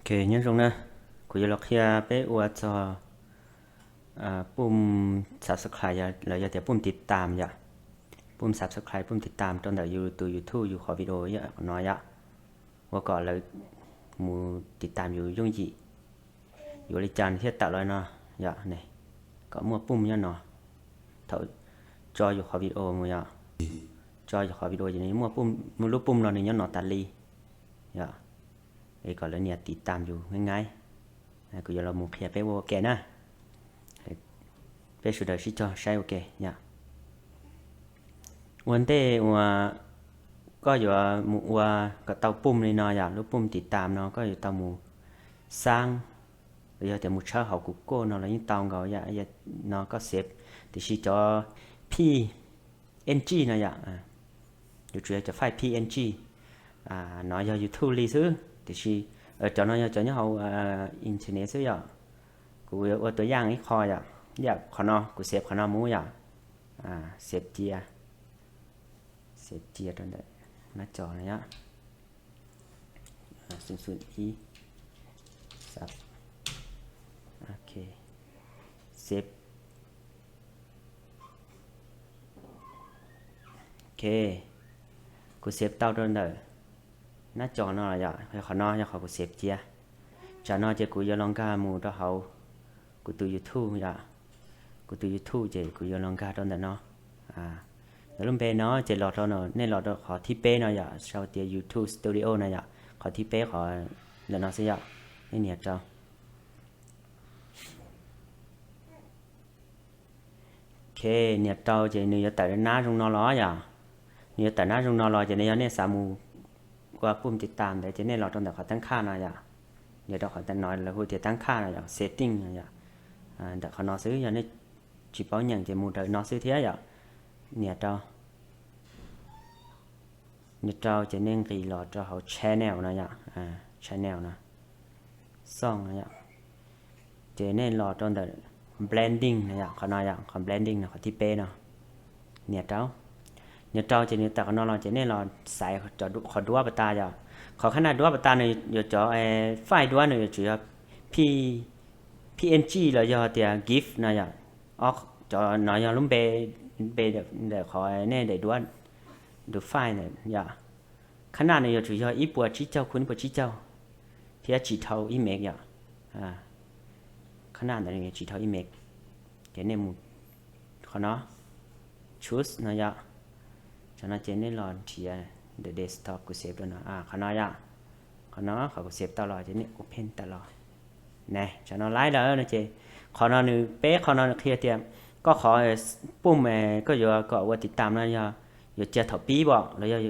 Ok, nyob zoo na, kuv yuav los qhia peb ua txog pum subscribe los yog tias pum tiv tam yom, pum subscribe pum tiv tam rau ntawm yus tus YouTube yus qhov video no yom, ua kom lawv mus tiv tam yus yooj yim. Yuav li cas nws thiaj tawm los no yom ne, kom muaj pum nyob no. Thaum tso yus qhov video mus yom, tso yus qhov video ces nws muaj lub pum no nws nyob no tas li yom, es kom lawv nias tiv tam yus nyaib nyaib. Kuv yuav los mus qhia peb ua ua ke na, peb sawv daws sib cog saib ua ke yom. Ua ntej uas koj yuav mus ua kom tau pum li no yom, lub pum tiv tam no koj yuav tau mus xaab, los yog tias mus tshawb hauv Google no los yeej tau nkaus yom. No koj xev, tiam sis cov P N G no yom, yuav tsum yog cov file P N G. No yog YouTube li xwb, tiam sis cov no yog cov nyob hauv internet xwb yom. Kuv yuav ua tua yaj ib qho yom, yam qhov no kuv xev qhov no mus yom, xev cia, xev cia rau ntawm nab co no yom. Xum xum ib, xab, ok, xev. Ok, kuv xev tau rau ntawm nab co no yom, qhov no yog qhov kuv xev cia. Tsam no ces kuv yuav los nkag mus rau hauv kuv tus YouTube yom, kuv tus YouTube ces kuv yuav los nkag rau ntawm no. Ntawm lub npe no ces los rau, nej los rau qhov thib peb no yom, sau tias YouTube Studio no yom, qhov thib peb qhov ntawm no xwb yom, nej nias rau. Ok, nias rau ces nws yuav tawm nab zoo no los yom, nws yuav tawm nab zoo no los ces nws yog nej xav mus ua pum tiv tam ntawd ces nej los rau ntawm qhov tab khaj no yom, nias rau qhov no lawv hu tias tab khaj no yom, setting no yom, ntawm qhov no xwb, yog nej tsis paub nyeem ces mus raws no xwb thiab yom. Nias rau, nias rau ces nej nqis los rau hauv channel no yom, channel no, xoj no yom, ces nej los rau ntawm blending no yom, qhov no yom, qhov blending no qhov thib peb no. Nias rau, nias rau ces nws tawm qhov no los ces nej los xaiv qhov duab pas tas yom. Qhov khab naj duab pas tas nws yuav cov file duab nws yuav tsum yog P P N G los yog tias gif no yom. Cov no yog lub npe, npe ntawm qhov nej daim duab, tus file ntawd yom. Khab naj nws yuav tsum yog ib puas tsib caug khuv ib puas tsib caug thiab tsis dhau ib mev yom. Khab naj ntawd nws yuav tsis dhau ib mev. Ces nej mus qhov no, choose no yom. Qhov no ces nej los nrhiav ntawm desktop kuv xev rau no, qhov no yom. Qhov no qhov kuv xev tau los ces nej open tawm los. Ne, qhov no laib lawm no ces qhov no nws, peb qhov no nws qhia tias koj qhov pum koj yuav kom ua tiv tam no yog yuav cia thaum pib pom los yog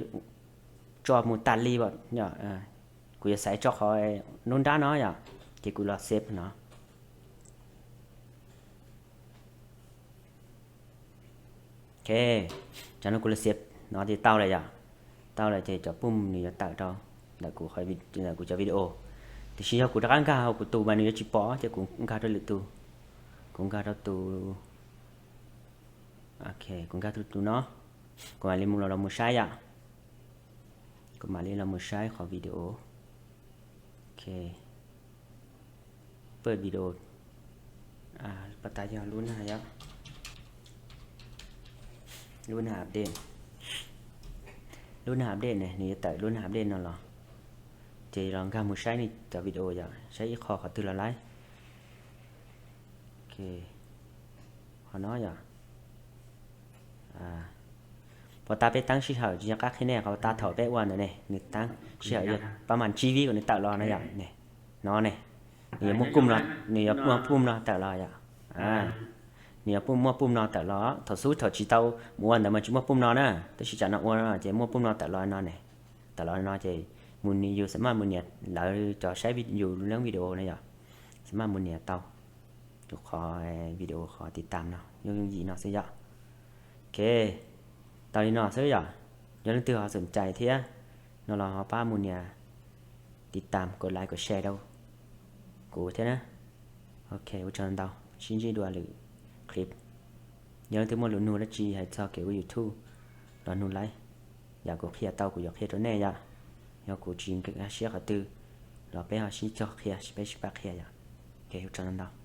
tso mus tas li pom. Kuv yuav xaiv tso qhov lub nrab no yom, ces kuv los xev no. Ok, cov no kuv los xev no ces tau lawm yom. Tau lawm ces cov pum nws yuav tawm rau ntawm kuv, ntawm kuv cov video. Tiam sis yog kuv rov qab nkag hauv kuv tus mas nws yuav tsis pom ces kuv nkag rau lwm tus. Kuv nkag rau tus, ok, kuv nkag rau tus no. Kuv mam li mus los mus saib yom. Kuv mam li los mus saib qhov video. Ok, pab video, pas tas yog lub na yom, lub na update, lub na update ne, nws yuav tawm lub na update no los. Ces los nkag mus saib nej cov video yom, saib ib qho qhov twg los laib. Ok, qhov no yom. Pas tas peb teeb sij hawm tsis nco qab qhia nej, qhov pas tas thaum peb ua ntawd ne, nws teeb sij hawm yog pab mas tsib vib kom nws tawm los no yom. No ne, nws yuav muaj pum no, nws yuav muaj pum no tawm los yom. Nws yuav muaj pum no tawm los, thaum xub thaum tsis tau mus ua ntawd mas tsis muaj pum no na, tab sis tsam no ua no ces muaj pum no tawm los no ne. Tawm los no ces mus nias, yus xam maj mus nias, lawv cov saib yus leej video no yom, xam maj mus nias tau yus qhov video qhov tiv tam no yooj yooj yim no xwb yom. Ok, tau li no xwb yom. Yog leej twg ho xom cai thiab no los ho pab mus nias tiv tam, kom like, kom share rau kuv thiab na. Ok, ua tsaug ntau, sib ntsib dua lwm clip. Yog leej twg muaj lus nug dab tsi hais txog kev ua YouTube los nug laib, yam kuv qhia tau kuv yuav qhia rau nej yom. Yog kuv tsis nkag siab qhov twg los peb ho sib cog qhia, peb sib pab qhia yom. Ua tsaug ntau ntau.